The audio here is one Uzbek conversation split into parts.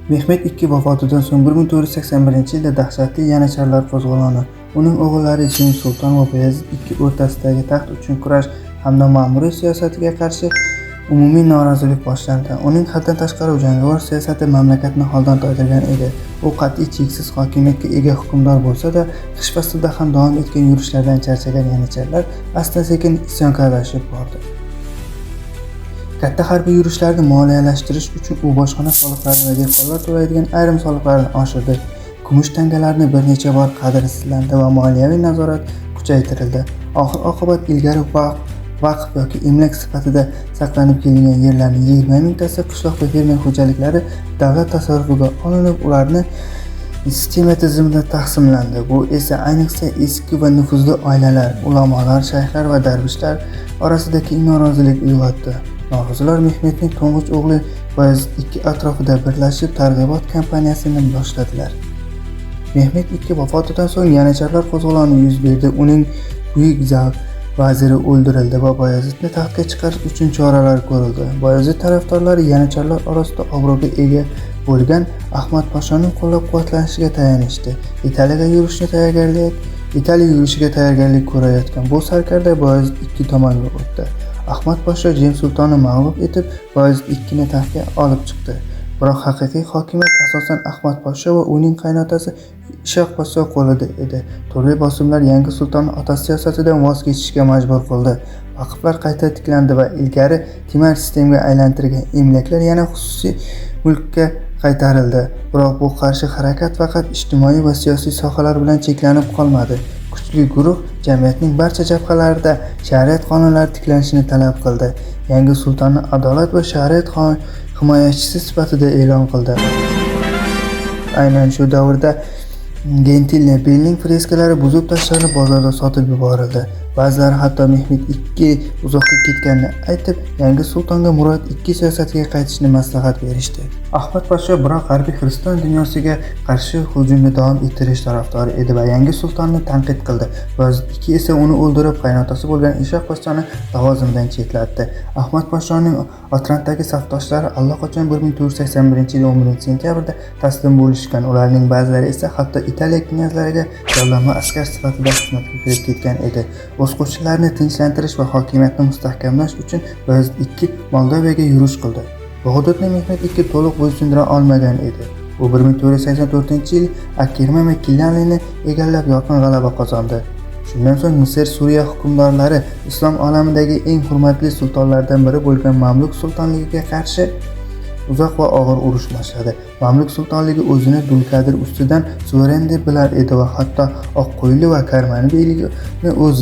Mehmet II vafotidan so'ng 1481-yilda dahshatli yanicharlar qo'zg'oloni, uning o'g'illari Jem Sulton va Bayazid II o'rtasidagi taxt uchun kurash hamda ma'muriy siyosatiga qarshi umumiy norozilik boshlandi. Uning haddan tashqari jangovar siyosati mamlakatni holdan toydirgan edi. U qat'iy cheksiz hokimiyatga ega hukmdor bo'lsa-da, qish faslida ham davom etgan yurishlardan charchagan yanicharlar asta-sekin isyonkorlashib bordi. Katta harbiy yurishlarni moliyalashtirish uchun u bojxona soliqlarini va dehqonlar to'laydigan ayrim soliqlarni oshirdi. Kumush tangalarni bir necha bor qadrsizlandi va moliyaviy nazorat kuchaytirildi. Oxir-oqibat ilgari vaqf yoki emlak sifatida saqlanib kelingan yerlarning 20 mingtasi qishloq va fermer xo'jaliklari davlat tasarrufiga olinib, ularni sistema tizimida taqsimlandi. Bu esa ayniqsa eski va nufuzli oilalar, ulamolar, shayxlar va darvishlar orasida keng norozilik uyg'otdi. Norozilar Mehmetning to'ng'ich o'g'li Boyazid II atrofida birlashib targ'ibot kampaniyasini boshladilar. Mehmet II vafotidan so'ng yanicharlar qo'zg'oloni yuz berdi. Uning buyuk vaziri o'ldirildi va Boyazidni taxtga chiqarish uchun choralar ko'rildi. Boyazid tarafdorlari yanicharlar orasida obro'ga ega bo'lgan Ahmad Poshoning qo'llab-quvvatlanishiga tayanishdi. Italiya yurishiga tayyorgarlik ko'rayotgan bu sarkarda Boyazid II tomonga o'tdi. Ahmad Posho Jem Sultonni mag'lub etib, Boyazid II ni taxtga olib chiqdi. Biroq haqiqiy hokimiyat asosan Ahmad Posho va uning qaynotasi Ishoq Posho qo'lida edi. Turli bosimlar yangi sultonni otasi siyosatidan voz kechishga majbur qildi. Vaqflar qayta tiklandi va ilgari timar sistemaga aylantirilgan emlaklar yana xususiy mulkka qaytarildi. Biroq bu qarshi harakat faqat ijtimoiy va siyosiy sohalar bilan cheklanib qolmadi. Kuchli guruh jamiyatning barcha jabhalarida shariat qonunlari tiklanishini talab qildi. Yangi sultonni adolat va shariat himoyachisi sifatida e'lon qildi. Aynan shu davrda Gentile Bellning freskalari buzib tashlanib, bozorda sotib yuborildi. Ba'zilari hatto Mehmet II uzoqqa ketganini aytib, yangi sultonga Murod II siyosatiga qaytishni maslahat berishdi. Ahmad Posho biroq g'arbiy xristian dunyosiga qarshi hujumni davom ettirish tarafdori edi va yangi sultonni tanqid qildi. Boyazid II esa uni o'ldirib, qaynotasi bo'lgan Ishoq Poshoni lavozimidan chetlatdi. Ahmad Poshoning Otrantdagi safdoshlari allaqachon 1481-yil 11-sentyabrda taslim bo'lishgan. Ularning ba'zilari esa hatto Italiya knyazlariga yollanma askar sifatida xizmatga kirib ketgan edi. O'z qo'shinlarini tinchlantirish va hokimiyatni mustahkamlash uchun Boyazid II Moldovaga yurish qildi. Bu hududni Mehmet II to'liq bo'ysundira olmagan edi. U 1484-yil Akkerman va Kilyanini egallab yorqin g'alaba qozondi. Shundan so'ng Misr, Suriya hukmdorlari islom olamidagi eng hurmatli sultonlardan biri bo'lgan Mamluk sultonligiga qarshi uzoq va og'ir urush boshladi. Mamluk sultonligi o'zini Dulkadir ustidan suveren deb bilar edi va hatto Oqqo'yli va Karmani beyligini o'z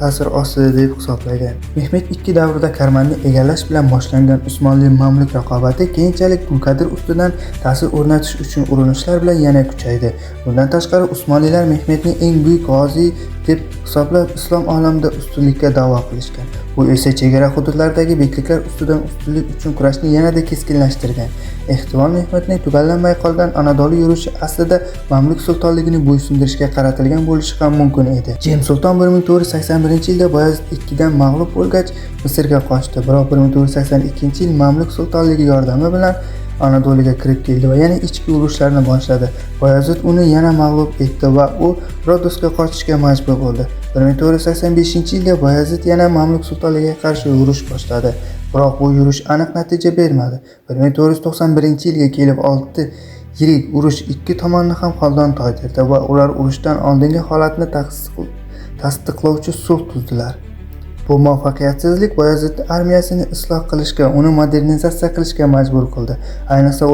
ta'siri ostida deb hisoblagan. Mehmet II davrida Karmanni egallash bilan boshlangan Usmonli Mamluk raqobati keyinchalik Dulkadir ustidan ta'sir o'rnatish uchun urinishlar bilan yana kuchaydi. Bundan tashqari Usmonlilar Mehmetni eng buyuk g'oziy deb hisoblab, islom olamida ustunlikka da'vo qilishgan. Bu esa chegara hududlardagi bekliklar ustidan ustunlik uchun kurashni yanada keskinlashtirgan. Ehtimol Mehmetning tugallanmay qolgan Anadolu yurishi aslida Mamluk sultonligini bo'ysundirishga qaratilgan bo'lishi ham mumkin edi. Jem Sulton 1481-yilda Boyazid II dan mag'lub bo'lgach Misrga qochdi. Biroq 1482-yil Mamluk sultonligi yordami bilan Anadoluga kirib keldi va yana ichki urushlarni boshladi. Boyazid uni yana mag'lub etdi va u Rodosga qochishga majbur bo'ldi. 1485-yilda Boyazid yana Mamluk sultonligiga qarshi yurish boshladi. Biroq bu yurish aniq natija bermadi. 1491-yilga kelib 6 yirik urush ikki tomonni ham holdan toydirdi va ular urushdan oldingi holatni tasdiqlovchi sulh tuzdilar. Bu muvaffaqiyatsizlik Boyazid armiyasini isloh qilishga, uni modernizatsiya qilishga majbur qildi. Ayniqsa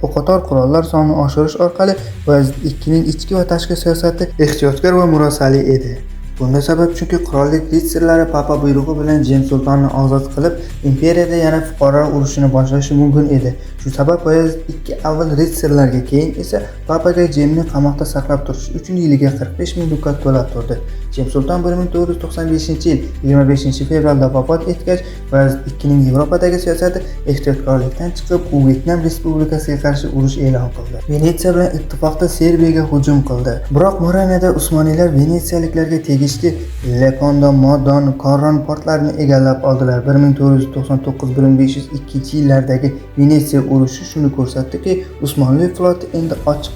o'qotor qurollar sonini oshirish orqali Boyazid IIning ichki va tashqi siyosati ehtiyotkor va murosali edi. Bunga sabab chunki qirollik ritsarlari papa buyrug'i bilan Jem Sultonni ozod qilib, imperiyada yana fuqarolar urushini boshlashi mumkin edi. Shu sabab Boyazid II avval ritsarlarga, keyin esa papaga Jemni qamoqda saqlab turish uchun yiliga 45 ming dukat to'lab turdi. Jem Sulton 1495-yil 25-fevralda vafot etgach, Boyazid IIning Yevropadagi siyosati ehtiyotkorlikdan chiqib, u Vyetnam Respublikasiga qarshi urush e'lon qildi. Venetsiya bilan ittifoqda Serbiyaga hujum qildi. Biroq Moraviyada Usmoniylar venetsiyaliklarga tegishli Midisli Lepondo, Modon, Korron portlarini egallab oldilar. 1499-1502 yillardagi Venetsiya urushi shuni ko'rsatdiki, Usmonli floti endi ochiq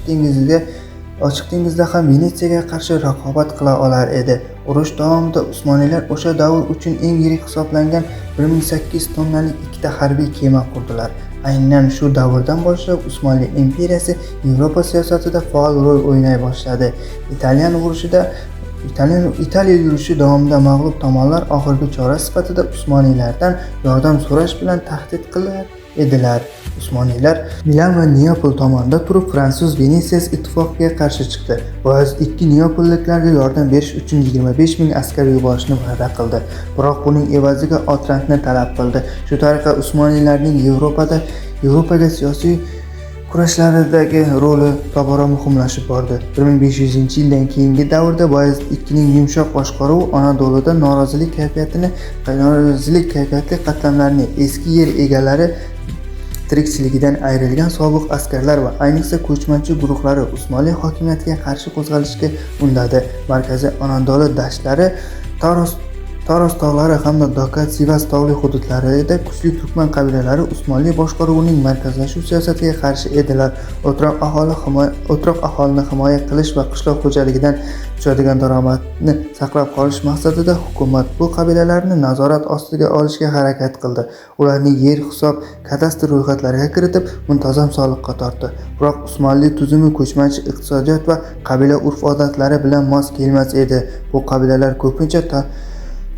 dengizda ham Venetsiyaga qarshi raqobat qila olar edi. Urush davomida Usmonlilar o'sha davr uchun eng yirik hisoblangan 1800 tonnalik ikkita harbiy kema qurdilar. Aynan shu davrdan boshlab Usmonli imperiyasi Yevropa siyosatida faol rol o'ynay boshladi. Italiya yurishi davomida mag'lub tomonlar oxirgi chora sifatida Usmonlilardan yordam so'rash bilan tahdid qilar edilar. Usmonlilar Milan va Neapol tomonida turib fransuz Venetsiya ittifoqiga qarshi chiqdi. Boyazid II neapolliklarga yordam berish uchun 25 ming askar yuborishni va'da qildi. Biroq buning evaziga Otrantni talab qildi. Shu tariqa Usmonlilarning Yevropaga siyosiy kurashlaridagi roli tobora muhimlashib bordi. 1500-yildan keyingi davrda Boyazid IIning yumshoq boshqaruvi Anadoluda norozilik kayfiyatli qatlamlarni, eski yer egalari, tirikchiligidan ayrilgan sobiq askarlar va ayniqsa ko'chmanchi guruhlari Usmonli hokimiyatiga qarshi qo'zg'alishga undadi. Markaziy Anadolu dashtlari, Toros tog'lari hamda Doka, Sivas tog'li hududlarida kuchli turkman qabilalari Usmonli boshqaruvining markazlashuv siyosatiga qarshi edilar. O'troq aholini himoya qilish va qishloq xo'jaligidan tushadigan daromadni saqlab qolish maqsadida hukumat bu qabilalarni nazorat ostiga olishga harakat qildi. Ularni yer hisob kadastr ro'yxatlariga kiritib, muntazam soliqqa tortdi. Biroq Usmonli tuzumi ko'chmanchi iqtisodiyot va qabila urf-odatlari bilan mos kelmas edi. Bu qabilalar ko'pincha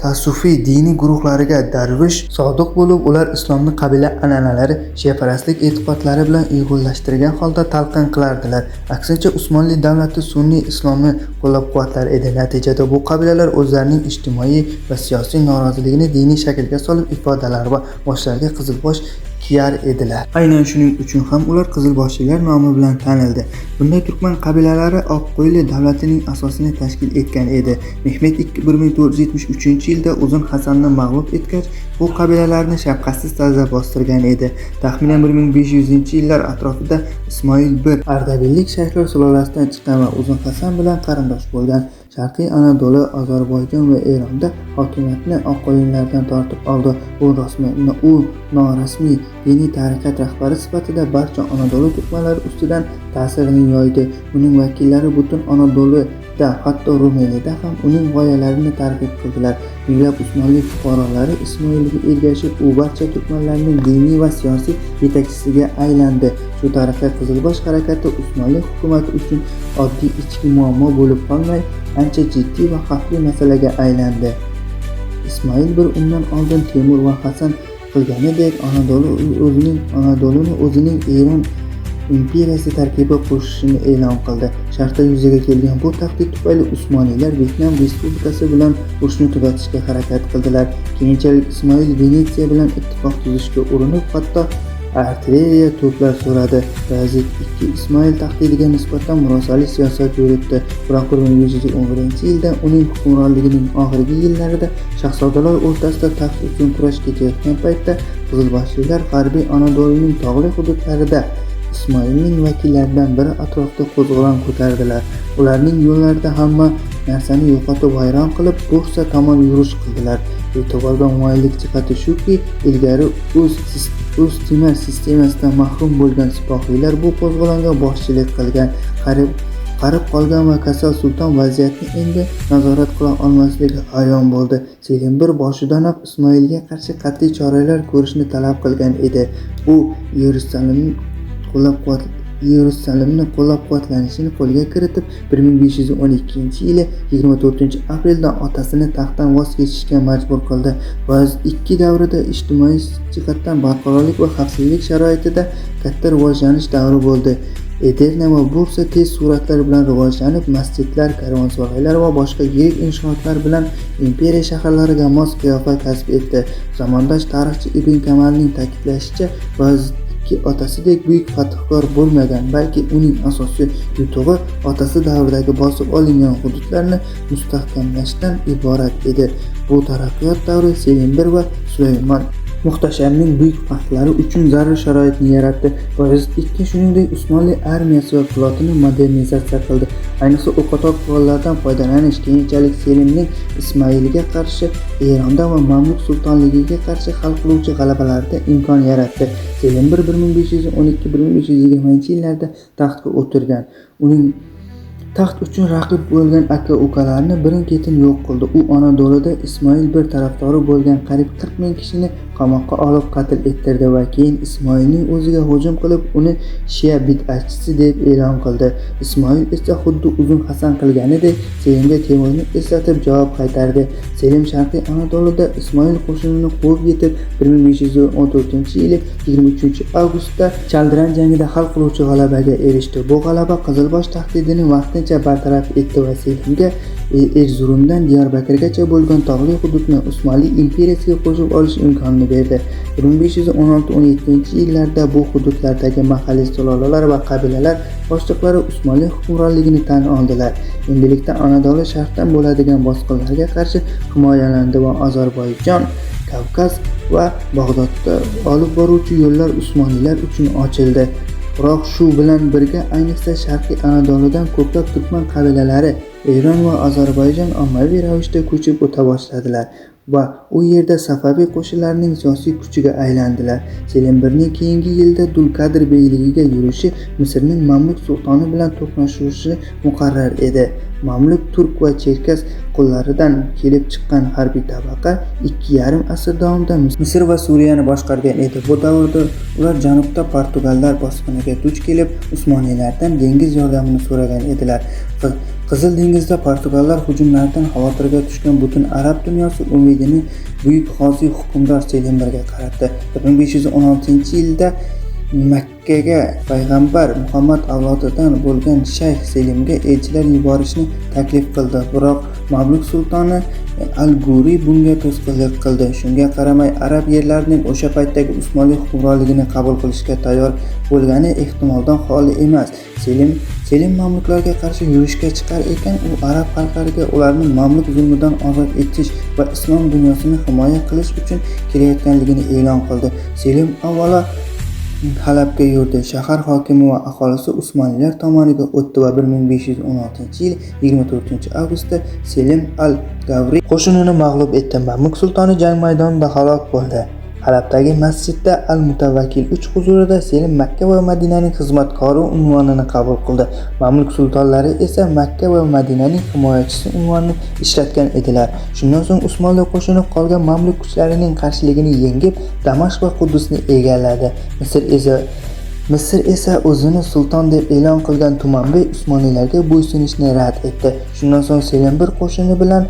tasavvufiy diniy guruhlariga darvish sodiq bo'lib, ular islomni qabila an'analari, shiaparastlik e'tiqodlari bilan uyg'unlashtirgan holda talqin qilardilar. Aksincha, Usmonli davlati sunniy islomni qo'llab-quvvatlar edi. Natijada bu qabilalar o'zlarining ijtimoiy va siyosiy noroziligini diniy shaklga solib ifodalar va boshlariga qizilbosh kiyar edilar. Aynan shuning uchun ham ular qizilboshlilar nomi bilan tanildi. Bunday turkman qabilalari Oqqo'yli davlatining asosini tashkil etgan edi. Mehmet II 1473-yilda Uzun Hasanni mag'lub etgach, bu qabilalarni shafqatsiz tarzda bostirgan edi. Taxminan 1500-yillar atrofida Ismoil I Ardabillik shayxlar sulolasidan chiqqan va Uzun Hasan bilan qarindosh bo'lgan. Sharqiy Anadolu, Ozarbayjon va Eronda hokimiyatni Oqqo'ylilardan tortib oldi. U norasmiy diniy tariqat rahbari sifatida barcha Anadolu turkmanlari ustidan ta'sirini yoydi. Uning vakillari butun Anadoluda, hatto Rumelida ham uning g'oyalarini targ'ib qildilar. Minglab Usmonli fuqarolari Ismoilga ergashib, u barcha turkmanlarning diniy va siyosiy yetakchisiga aylandi. Shu tariqa Qizilbosh harakati Usmonli hukumati uchun oddiy ichki muammo bo'lib qolmay, ancha jiddiy va xavfli masalaga aylandi. Ismoil I undan oldin Temur va Hasan qilganidek Anadoluni o'zining Eron imperiyasi tarkibiga qo'shishini e'lon qildi. Sharqda yuzaga kelgan bu tahdid tufayli Usmoniylar Vyetnam Respublikasi bilan urushni tugatishga harakat qildilar. Keyinchalik Ismoil Venetsiya bilan ittifoq tuzishga urinib, hatto artilleriya to'plar so'radi. Bayezid II Ismoil tahdidiga nisbatan murosali siyosat yuritdi. Biroq 1511-yilda uning hukmronligining oxirgi yillarida shahzodalar o'rtasida taxt uchun kurash ketayotgan paytda qizilboshlilar G'arbiy Anadoluning tog'li hududlarida Ismoilning vakillaridan biri atrofida qo'zg'olon ko'tardilar. Ularning yo'llarida hamma narsani yo'qotib vayron qilib, Bursa tomon yurish qildilar. E'tiborga moyillik jihati shuki, ilgari o'z timar sistemasidan mahrum bo'lgan sipohiylar bu qo'zg'olonga boshchilik qilgan. Qarib qolgan va kasal sulton vaziyatni endi nazorat qila olmasligi ayon bo'ldi. Selim I boshidanoq Ismoilga qarshi qat'iy choralar ko'rishni talab qilgan edi. U Yerusalimni qo'llab-quvvatlanishini qo'lga kiritib, 1512-yili 24-aprelda otasini taxtdan voz kechishga majbur qildi. Bayezid II davrida ijtimoiy jihatdan barqarorlik va xavfsizlik sharoitida katta rivojlanish davri bo'ldi. Edirne va Bursa tez sur'atlar bilan rivojlanib, masjidlar, karvonsaroylar va boshqa yirik inshootlar bilan imperiya shaharlariga mos qiyofa kasb etdi. Zamondosh tarixchi Ibn Kamalning ta'kidlashicha, Bayezid II otasidek buyuk fathkor bo'lmagan, balki uning asosiy yutug'i otasi davridagi bosib olingan hududlarni mustahkamlashdan iborat edi. Bu taraqqiyot davri Selim I va Sulaymon Muhtashamning buyuk fathlari uchun zarur sharoitni yaratdi. Boyazid II shuningdek Usmonli armiyasi va flotini modernizatsiya qildi. Ayniqsa o'qotar qurollardan foydalanish keyinchalik Selimning Ismoilga qarshi Eronda va Mamluk sultonligiga qarshi hal qiluvchi g'alabalarida imkon yaratdi. Selim I 1512-1520 yillarda taxtga o'tirgan. Uning taxt uchun raqib bo'lgan aka-ukalarini birin-ketin yo'q qildi. U Anadoluda Ismoil I tarafdori bo'lgan qariyb 40 ming kishini qamoqqa olib qatl ettirdi va keyin Ismoilning o'ziga hujum qilib, uni shia bid'atchisi deb e'lon qildi. Ismoil esa xuddi Uzun Hasan qilganidek Selimga Temurni eslatib javob qaytardi. Selim Sharqiy Anadoluda Ismoil qo'shinini quvib yetib, 1514-yili 23 avgustda Chaldiran jangida hal qiluvchi g'alabaga erishdi. Bu g'alaba Qizilbosh tahdidini vaqtincha bartaraf etdi va Selimga Erzurumdan Diyorbakirgacha bo'lgan tog'li hududni Usmonli imperiyasiga qo'shib olish imkonini berdi. 1516-17 yillarda bu hududlardagi mahalliy sulolalar va qabilalar boshliqlari Usmonli hukmronligini tan oldilar. Endilikda Anadolu sharqdan bo'ladigan bosqinlarga qarshi himoyalandi va Ozarbayjon, Kavkaz va Bag'dodga olib boruvchi yo'llar Usmonlilar uchun ochildi. Biroq shu bilan birga, ayniqsa Sharqiy Anadoludan ko'plab turkman qabilalari Eron va Ozarbayjon ommaviy ravishda ko'chib o'ta boshladilar va u yerda Safaviy qo'shinlarining siyosiy kuchiga aylandilar. Selim I keyingi yilda Dulkadir beyligiga yurishi Misrning Mamluk sultoni bilan to'qnashishi muqarrar edi. Mamluk turk va cherkas qullaridan kelib chiqqan harbiy tabaqa 2,5 asr davomida Misr va Suriyani boshqargan edi. Bu davrda ular janubda portugallar bosqiniga duch kelib, Usmonlilardan dengiz yordamini so'ragan edilar. Qizil dengizda portugallar hujumlaridan xavotirga tushgan butun arab dunyosi umidini buyuk g'oziy hukmdor Selim I ga qaratdi. 1516-yilda Makkaga payg'ambar Muhammad avlodidan bo'lgan shayx Selimga elchilar yuborishni taklif qildi, biroq Mamluk sultoni Al-Guriy bunga to'sqinlik qildi. Shunga qaramay, arab yerlarining o'sha paytdagi Usmonli hukmronligini qabul qilishga tayyor bo'lgani ehtimoldan xoli emas. Selim mamluklarga qarshi yurishga chiqar ekan, u arab xalqlariga ularni mamluk zulmidan ozod etish va islom dunyosini himoya qilish uchun kelayotganligini e'lon qildi. Selim avvalo Halabga yurdi. Shahar hokimi va aholisi Usmonlilar tomoniga o'tdi va 1516-yil 24 avgustda Selim al-Gavriy qo'shinini mag'lub etdi. Mamluk sultoni jang maydonida halok bo'ldi. Halabdagi masjidda Al-Mutavakkil 3 huzurida Selim Makka va Madinaning xizmatkori unvonini qabul qildi. Mamluk sultonlari esa Makka va Madinaning himoyachisi unvonini ishlatgan edilar. Shundan so'ng Usmonli qo'shini qolgan mamluk kuchlarining qarshiligini yengib, Damashq va Quddusni egalladi. Misr esa o'zini sulton deb e'lon qilgan Tumanbey Usmonlilarga bo'ysunishni rad etdi. Shundan so'ng Selim I qo'shini bilan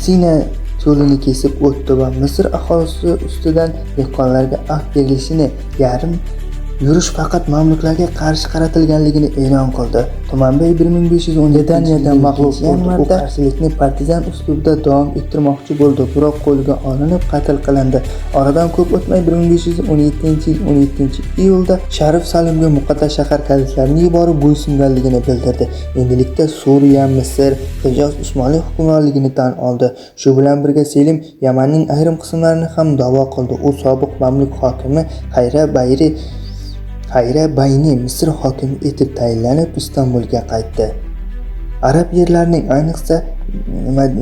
Sina cho'lini kesib o'tdi va Misr aholisi ustidan dehqonlarga afv berilishini, yarim yurish faqat mamluklarga qarshi qaratilganligini e'lon qildi. Tumanbey 1510 Redaniyada mag'lub bo'ldi. U qarshilikni partizan uslubida davom ettirmoqchi bo'ldi, biroq qo'lga olinib qatl qilindi. Oradan ko'p o'tmay 1517-yil 17-iyulda Sharif Salimga muqaddas shahar kalitlarini yuborib bo'ysunganligini bildirdi. Endilikda Suriya, Misr, Hijoz Usmonli hukmronligini tan oldi. Shu bilan birga Selim Yamanning ayrim qismlarini ham da'vo qildi. U sobiq mamluk hokimi Hayra Bayni Misr hokimi etib tayinlanib, Istanbulga qaytdi. Arab yerlarining, ayniqsa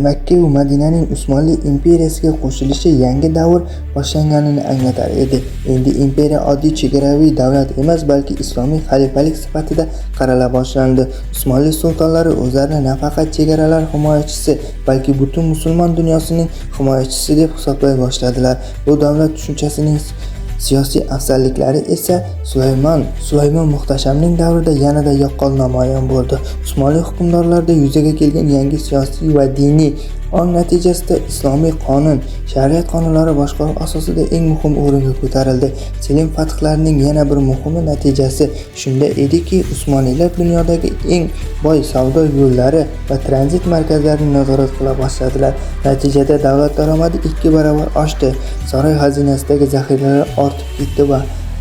Makka va Madinaning Usmonli imperiyasiga qo'shilishi yangi davr boshlanganini anglatar edi. Endi imperiya oddiy chegaraviy davlat emas, balki islomiy xalifalik sifatida qarala boshlandi. Usmonli sultonlari o'zlarini nafaqat chegaralar himoyachisi, balki butun musulmon dunyosining himoyachisi deb hisoblay boshladilar. Bu davlat tushunchasining siyosiy afzalliklari esa Sulaymon Muhtashamning davrida yanada yaqqol namoyon bo'ldi. Usmonli hukmdorlarida yuzaga kelgan yangi siyosiy va diniy ong natijasida islomiy qonun, shariat qonunlari boshqaruv asosida eng muhim o'ringa ko'tarildi. Selim fathlarining yana bir muhimi natijasi shunda ediki, Usmonlilar dunyodagi eng boy savdo yo'llari va tranzit markazlarini nazorat qila boshladilar. Natijada davlat daromadi ikki barobar oshdi, saroy xazinasidagi zaxiralar ortib ketdi va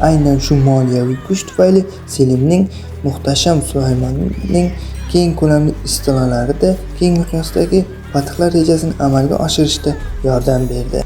aynan shu moliyaviy kuch tufayli Selimning Muhtasham Sulaymonning keng ko'lamli istilolarida keng miqyosdagi fathlar rejasini amalga oshirishda yordam berdi.